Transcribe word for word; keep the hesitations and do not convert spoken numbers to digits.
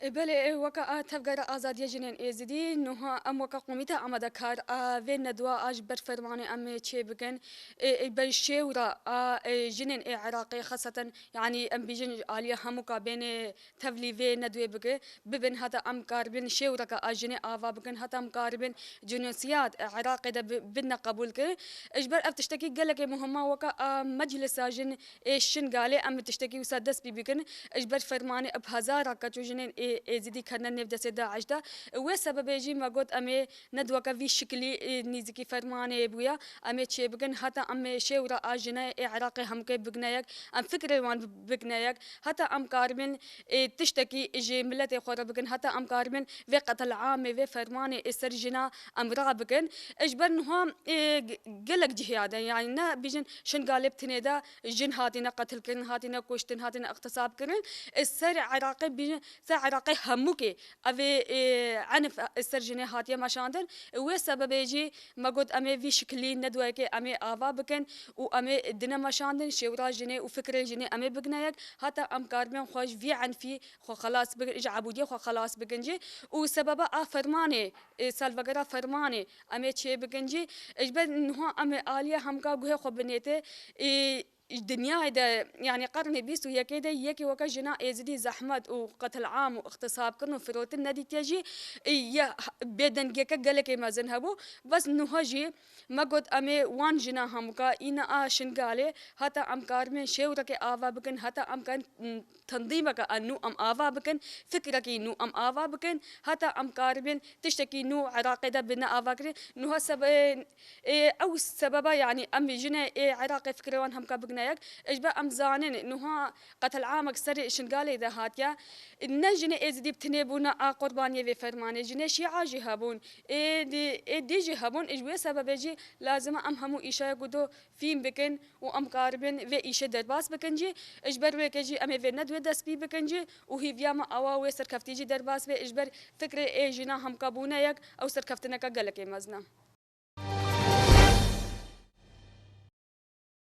E, belê, e, weke a Tevgera Azadiya Jinên Êzidî, nuha em weke komîte amadekar a vê nedwa a ji ber fermanê em ê çêbikin. E, e, ber şêwra a, e, jinên ê Iraqê xeseten, yanî em bêjin ji aliya hemûka bêne tevlî vê nedwê bike, bibin heta em karibin şêwreke a jinê ava bikin, heta em karibin jenosiyad, e, Iraqê de bi-, bidine qebûl kirin. Ji ber ev tiştekî gelekê muhim e, weke a Meclisa Jin ê Şingalê em bi tiştekî wisa dest pê bikin. Ji ber fermanê bi hezara keç û jinên ê Êzidî ketine nêv destê DAIŞ de. Wê sebebê jî me got em ê nedweke vî şikilî, ê, nîzikî fermanê bûye. Em ê çêbikin heta em ê şêwra a jine ê Iraqê hemûkê bigine yek. Em fikrê wan bi-, bigine yek. Heta em karibin, ê, tiştekî ji miletê xwe re bikin. Heta em karibin vê qetil amê, vê fermanê ê ser jina em rabikin. Ji ber niha, ê, g-, gelek cihê de, yanî ne bêjin Şingalê bi tinê de jin hatine qetilkirin, hatine kuştin, hatine ixtisab kirin. Ê, ser Iraqê bêjin, ser Iraqê hemûkê ev ê, ê, enif ser jinê hatiye meşandin. Wê sebebê jî me got em ê vî şikilî nedweyekê em ê ava bikin û em ê dine meşandin, şêwra jinê û fikrê jinê em ê bigine yek. Heta em karibin xwe ji vî enfî xwe xelas bikin, ji ebûdiyê xwe xelas bikin jî. Û sebeba a fermanê, ê, salvegera fermanê em ê çê bikin jî. Ji ber niha em ê aliye hemka guhê xwe binête, ê, ji dinyayê de, yanî qernê bîst û yekê de yekê weke jina êzidî zehmet û qetil am û ixtisab kirin û firotin nedîtiye jî, ê, ye, bêdengiyeke gelekê mezin hebû. Bes niha jî me got em ê wan jina hemûka îna a Şingalê heta em karibin şêwrekê ava bikin, heta em karin, m, tendîmeke a nû em ava bikin, fikrekî nû em ava bikin, heta em karibin tiştekî nû Iraqê de bine ava kirin. Niha sebe-, ê, ew sebeba, yanî em jinê ê Iraqê fikrê wan hemka bigine yek. Ji ber em zanin niha qetelamek serê Şingalê de hatiye. Ne jinê êzidî bi tinê bûne a qurbaniyê vê fermanê. Jinê şîa jî hebûn. Ê dî, ê dî jî hebûn. Ji wê sebebê jî lazim e em hemû îşeya ku do fîm bikin û em karibin vê îşê derbas bikin jî. Ji ber wê ke jî em ê vê nedwê dest pî bikin jî û hîviya me awa wê serkeftî jî derbas be. Ji ber fikrê ê jina hemka bûne yek, ew serkeftineke gelekê mezin e.